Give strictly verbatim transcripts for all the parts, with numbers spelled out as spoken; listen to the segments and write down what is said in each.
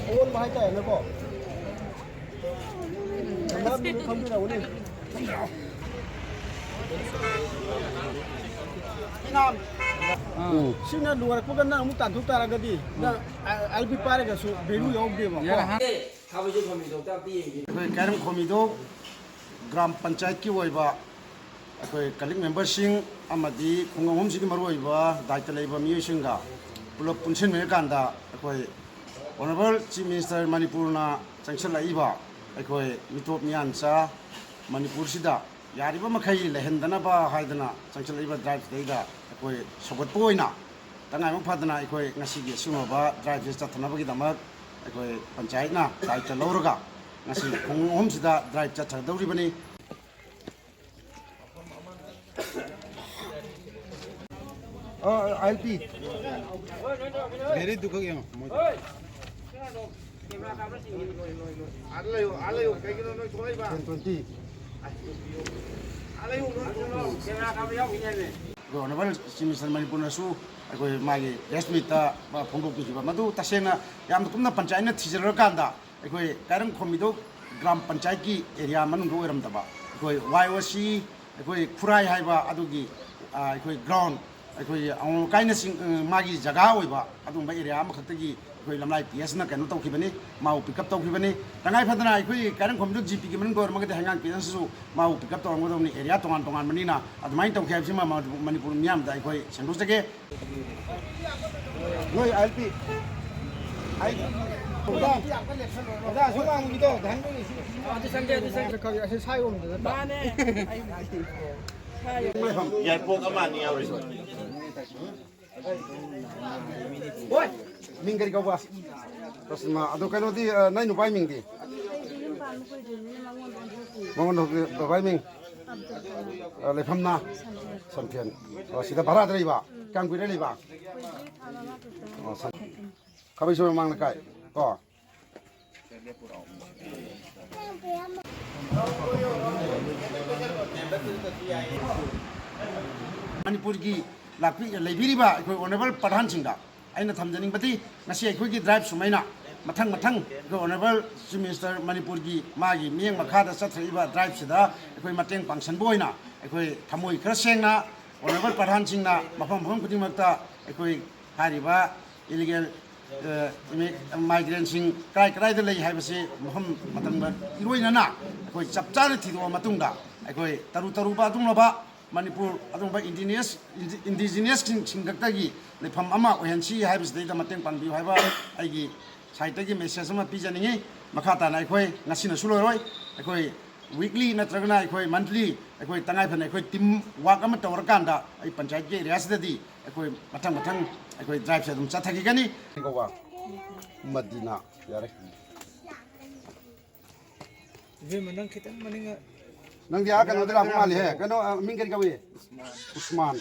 ꯑꯑꯣꯟꯕ ꯍꯥꯏꯇꯥꯔꯦꯅꯦꯀꯣ꯫ ꯃꯔꯝꯗꯨ ꯂꯣꯏ ꯈꯪꯕꯤꯔꯝꯒꯅꯤ꯫ ꯎꯝ꯫ ꯁꯤꯅ ꯂꯣꯏꯔꯛꯄꯒ ꯅꯪ ꯑꯃꯨꯛ ꯇꯥꯟꯊꯣꯛ ꯇꯥꯔꯒꯗꯤ ꯅꯪ ꯑꯥꯏ ꯕꯤ ꯄꯥꯏꯔꯒꯁꯨ ꯚꯦꯂꯨ ꯌꯥꯎꯗꯦꯕꯀꯣ꯫ ꯑꯩꯈꯣꯏ ꯀꯥꯏꯔꯝ ꯈꯣꯃꯤꯗꯣ ꯒ꯭ꯔꯥꯝ ꯄꯟꯆꯥꯌꯠꯀꯤ ꯑꯣꯏꯕ ꯑꯩꯈꯣꯏ ꯀꯂꯤꯛ ꯃꯦꯝꯕꯔꯁꯤꯡ ꯑꯃꯗꯤ ꯈꯨꯡꯒꯪ ꯑꯍꯨꯝꯁꯤꯒꯤ ꯃꯔꯨꯑꯣꯏꯕ ꯗꯥꯏꯇ ꯂꯩꯕ ꯃꯤꯑꯣꯏꯁꯤꯡꯒ ꯄꯨꯂꯞ ꯄꯨꯟꯁꯤꯟꯅꯔꯀꯥꯟꯗ ꯑꯩꯈꯣꯏ Honourable Chief Minister ꯃꯅꯤꯄꯨꯔꯅ ꯆꯪꯁꯤꯜꯂꯛꯏꯕ ꯑꯩꯈꯣꯏ ꯃꯤꯇꯣꯞ ꯃꯤꯌꯥꯟꯆꯥ ꯃꯅꯤꯄꯨꯔꯁꯤꯗ ꯌꯥꯔꯤꯕ ꯃꯈꯩ ꯂꯩꯍꯟꯗꯅꯕ ꯍꯥꯏꯗꯅ ꯆꯪꯁꯤꯜꯂꯛꯏꯕ ꯗ꯭ꯔꯥꯏꯕꯁꯤꯗꯩꯗ ꯑꯩꯈꯣꯏ ꯁꯧꯒꯠꯄ ꯑꯣꯏꯅ ꯇꯉꯥꯏꯐꯝ ꯐꯗꯅ ꯑꯩꯈꯣꯏ ꯉꯁꯤꯒꯤ ꯑꯁꯤꯒꯨꯝꯂꯕ ꯗ꯭ꯔꯥꯏꯕꯁꯤ ꯆꯠꯊꯅꯕꯒꯤꯗꯃꯛ ꯑꯩꯈꯣꯏ ꯄꯟꯆꯥꯌꯠꯅ ꯗꯥꯏꯇ ꯂꯧꯔꯒ ꯉꯁꯤ ꯈꯨꯡꯒꯪ ꯑꯍꯨꯝꯁꯤꯗ ꯗ꯭ꯔꯥꯏꯕ ꯆꯠꯊꯒꯗꯧꯔꯤꯕꯅꯤ꯫ ꯑꯥ, ꯑꯥꯏ ꯑꯦꯜ ꯄꯤ꯫ ꯒꯥꯔꯤꯗꯨ ꯈꯛ ꯌꯦꯡꯉꯣ, ꯃꯣꯏꯗꯣ꯫ ꯑꯥꯗ ꯂꯩꯌꯨ, ꯑꯥꯗ ꯂꯩꯌꯨ꯫ ꯀꯩꯒꯤꯅꯣ ꯅꯣꯏ ꯊꯣꯛꯂꯛꯏꯕ? Ten twenty. ꯑꯥꯗ ꯂꯩꯌꯨ, ꯅꯣꯏ ꯊꯣꯛꯂꯛꯑꯣ꯫ ꯑꯗꯣ Honourable Chief Minister ꯃꯅꯤꯄꯨꯔꯅꯁꯨ ꯑꯩꯈꯣꯏ ꯃꯥꯒꯤ press meetꯇ ꯃꯥ ꯐꯣꯡꯗꯣꯛꯄꯤꯈꯤꯕ ꯃꯗꯨ ꯇꯁꯦꯡꯅ ꯌꯥꯝꯅ ꯀꯨꯞꯅ ꯄꯟꯆꯥꯌꯠꯅ ꯊꯤꯖꯤꯜꯂꯨꯔꯀꯥꯟꯗ ꯑꯩꯈꯣꯏ ꯀꯥꯏꯔꯪ ꯈꯣꯝꯕꯤꯗꯣ ꯒ꯭ꯔꯥꯝ ꯄꯟꯆꯥꯌꯠꯀꯤ ꯑꯦꯔꯤꯌꯥ ꯃꯅꯨꯡꯗ ꯑꯣꯏꯔꯝꯗꯕ, ꯑꯩꯈꯣꯏ ꯋꯥꯏ ꯑꯣ ꯁꯤ, ꯑꯩꯈꯣꯏ ꯈꯨꯔꯥꯏ ꯍꯥꯏꯕ ꯑꯗꯨꯒꯤ, ꯑ, ꯑꯩꯈꯣꯏ ꯒ꯭ꯔꯥꯎꯟ, ꯑꯩꯈꯣꯏ ꯑꯋꯥꯡ ꯂꯩꯀꯥꯏꯅꯆꯤꯡ-, ꯑ, ꯃꯥꯒꯤ ꯖꯒꯥ ꯑꯣꯏꯕ ꯑꯗꯨꯒꯨꯝꯕ ꯑꯦꯔꯤꯌꯥ ꯑꯃꯈꯛꯇꯒꯤ ꯑꯩꯈꯣꯏ ꯂꯝꯂꯥꯏ ꯄꯤ ꯑꯦꯁꯅ ꯀꯩꯅꯣ ꯇꯧꯈꯤꯕꯅꯤ, ꯃꯥꯕꯨ ꯄꯤꯛ ꯑꯞ ꯇꯧꯈꯤꯕꯅꯤ꯫ ꯇꯉꯥꯏ ꯐꯗꯅ ꯑꯩꯈꯣꯏ ꯀꯥꯏꯔꯪ ꯈꯣꯝꯕꯤꯗꯣ ꯖꯤ ꯄꯤꯒꯤ ꯃꯅꯨꯡꯗ ꯑꯣꯏꯔꯝꯃꯒꯗꯤ ꯍꯩꯉꯥꯡ ꯄꯤ ꯑꯦꯁꯅꯁꯨ ꯃꯥꯕꯨ ꯄꯤꯛ ꯑꯞ ꯇꯧꯔꯝꯒꯗꯕꯅꯤ, ꯑꯦꯔꯤꯌꯥ ꯇꯣꯉꯥꯟ ꯇꯣꯉꯥꯟꯕꯅꯤꯅ꯫ ꯑꯗꯨꯃꯥꯏꯅ ꯇꯧꯈꯤ ꯍꯥꯏꯕꯁꯤꯃ ꯃ-, ꯃꯅꯤꯄꯨꯔ ꯃꯤꯌꯥꯝꯗ ꯑꯩꯈꯣꯏ ꯁꯦꯡꯗꯣꯛꯆꯒꯦ꯫ ꯅꯣꯏ ꯑꯥꯏ ꯑꯦꯜ ꯄꯤ꯫ ꯑꯥꯏ-, ꯑꯣꯖꯥ, ꯑꯣꯖꯥ, ꯑꯁꯨꯛ ꯋꯥꯡꯕꯤꯗꯣ, ꯙꯟ-, ꯑꯗꯨ ꯆꯪꯒꯦ, ꯑꯗꯨ ꯆꯪꯒꯦ꯫ ꯈꯪꯉꯦ, ꯑꯁꯤ ꯁꯥꯏꯔꯣꯝꯗ ꯅꯠꯇ꯭ꯔꯣ? ꯃꯥꯅꯦ꯫ ꯑꯩ ꯌꯥꯏꯄꯣꯛ ꯑꯃ ꯑꯅꯤ ꯌꯥꯎꯔꯤ꯫ ꯃꯤꯡ ꯀꯔꯤ ꯀꯧꯕ? ꯔꯁꯃꯥ꯫ ꯑꯗꯣ ꯀꯩꯅꯣꯗꯤ, ꯑ, ꯅꯪ ꯅꯨꯄꯥꯒꯤ ꯃꯤꯡꯗꯤ? ꯑꯩꯗꯤ ꯌꯨꯝ ꯄꯥꯟꯕ ꯀꯨꯏꯗ꯭ꯔꯤꯕꯅꯤꯅ ꯃꯉꯣꯟꯗ ꯑꯣꯟꯊꯣꯛꯇ꯭ꯔꯤ꯫ ꯃꯉꯣꯟꯗ ꯑꯣꯟꯊꯣꯛꯇ꯭ꯔꯤ꯫ ꯕꯕꯥꯒꯤ ꯃꯤꯡ? ꯑꯕꯗꯨꯜ ꯀꯂꯥꯝ꯫ ꯑ, ꯂꯩꯐꯝꯅ? ꯁꯟꯊꯦꯟ꯫ ꯁꯟꯊꯦꯟ꯫ ꯑꯣ, ꯁꯤꯗ ꯚꯔꯥꯗ ꯂꯩꯕ? ꯎꯝ꯫ ꯀꯌꯥꯝ ꯀꯨꯏꯔꯦ ꯂꯩꯕ? ꯀꯨꯏꯗ꯭ꯔꯤ, ꯊꯥ ꯃꯉꯥ ꯇꯔꯨꯛꯇ꯫ ꯑꯣ, ꯁꯟ-, ꯈꯥꯕꯩꯁꯣꯏ ꯃꯃꯥꯡ ꯂꯩꯀꯥꯏ ꯀꯣ? ꯃꯅꯤꯄꯨꯔꯒꯤ ꯂꯥꯛꯄꯤ-, ꯂꯩꯕꯤꯔꯤꯕ ꯑꯩꯈꯣꯏ Honourable ꯄ꯭ꯔꯙꯥꯟꯁꯤꯡꯗ ꯑꯩꯅ ꯊꯝꯖꯅꯤꯡꯕꯗꯤ, ꯉꯁꯤ ꯑꯩꯈꯣꯏꯒꯤ ꯗ꯭ꯔꯥꯏꯕ ꯁꯨꯃꯥꯏꯅ ꯃꯊꯪ ꯃꯊꯪ ꯑꯩꯈꯣꯏ ꯑꯣꯅꯔꯦꯕꯜ ꯆꯤꯐ ꯃꯤꯅꯤꯁꯇꯔ ꯃꯅꯤꯄꯨꯔꯒꯤ ꯃꯥꯒꯤ ꯃꯤꯠꯌꯦꯡ ꯃꯈꯥꯗ ꯆꯠꯊꯔꯛꯏꯕ ꯗ꯭ꯔꯥꯏꯕꯁꯤꯗ ꯑꯩꯈꯣꯏ ꯃꯇꯦꯡ ꯄꯥꯡꯁꯟꯕ ꯑꯣꯏꯅ ꯑꯩꯈꯣꯏ ꯊꯃꯣꯏ ꯈꯔ ꯁꯦꯡꯅ ꯑꯣꯅꯔꯦꯕꯜ ꯄ꯭ꯔꯙꯥꯟꯁꯤꯡꯅ ꯃꯐꯝ ꯃꯐꯝ ꯈꯨꯗꯤꯡꯃꯛꯇ ꯑꯩꯈꯣꯏ ꯍꯥꯏꯔꯤꯕ ꯏꯂꯤꯒꯦꯜ ꯃꯥꯏꯒ꯭ꯔꯦꯟꯁꯤꯡ ꯀꯔꯥꯏ ꯀꯔꯥꯏꯗ ꯂꯩ ꯍꯥꯏꯕꯁꯤ ꯃꯐꯝ ꯃꯇꯝꯒ ꯏꯔꯣꯏꯅꯅ ꯑꯩꯈꯣꯏ ꯆꯞ ꯆꯥꯅ ꯊꯤꯗꯣꯛꯑ ꯃꯇꯨꯡꯗ ꯑꯩꯈꯣꯏ ꯇꯔꯨ ꯇꯔꯨꯕ ꯑꯗꯨꯒꯨꯝꯂꯕ ꯃꯅꯤꯄꯨꯔ ꯑꯗꯨꯒꯨꯝꯕ ꯏꯟꯗꯤꯅꯤꯌꯁ ꯏꯟꯗꯤꯖꯤꯅꯁꯁꯤꯡ ꯁꯤꯡꯈꯛꯇꯒꯤ ꯂꯩꯐꯝ ꯑꯃ ꯑꯣꯏꯍꯟꯁꯤ ꯍꯥꯏꯕꯁꯤꯗꯩꯗ ꯃꯇꯦꯡ ꯄꯥꯡꯕꯤꯌꯨ ꯍꯥꯏꯕ ꯑꯩꯒꯤ ꯁꯥꯏꯠꯇꯒꯤ ꯃꯦꯁꯦꯖ ꯑꯃ ꯄꯤꯖꯅꯤꯡꯉꯤ꯫ ꯃꯈꯥ ꯇꯥꯅ ꯑꯩꯈꯣꯏ ꯉꯁꯤꯅꯁꯨ ꯂꯣꯏꯔꯣꯏ, ꯑꯩꯈꯣꯏ ꯋꯤꯛꯂꯤ ꯅꯠꯇ꯭ꯔꯒꯅ ꯑꯩꯈꯣꯏ ꯃꯟꯊꯂꯤ ꯑꯩꯈꯣꯏ ꯇꯉꯥꯏ ꯐꯗꯅ ꯑꯩꯈꯣꯏ ꯇꯤꯝ ꯋꯥꯛ ꯑꯃ ꯇꯧꯔꯀꯥꯟꯗ ꯑꯩ ꯄꯟꯆꯥꯌꯠꯀꯤ ꯑꯦꯔꯤꯌꯥꯁꯤꯗꯗꯤ ꯑꯩꯈꯣꯏ ꯃꯊꯪ ꯃꯊꯪ ꯑꯩꯈꯣꯏ ꯗ꯭ꯔꯥꯏꯕꯁꯦ ꯑꯗꯨꯝ ꯆꯠꯊꯈꯤꯒꯅꯤ꯫ ꯀꯧꯕ ꯃꯗꯤꯅꯥ ꯌꯥꯔꯦ꯫ ꯏꯕꯦꯝꯃ, ꯅꯪ ꯈꯤꯇꯪ ꯃꯅꯤꯡ꯫ ꯅꯪꯗꯤ ꯑꯥ ꯀꯩꯅꯣꯗ ꯂꯥꯛꯄ ꯃꯥꯜꯂꯤꯍꯦ꯫ ꯀꯩꯅꯣ, ꯑ, ꯃꯤꯡ ꯀꯔꯤ ꯀꯧꯏ? ꯎꯁꯃꯥꯟ꯫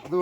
ꯑꯗꯣ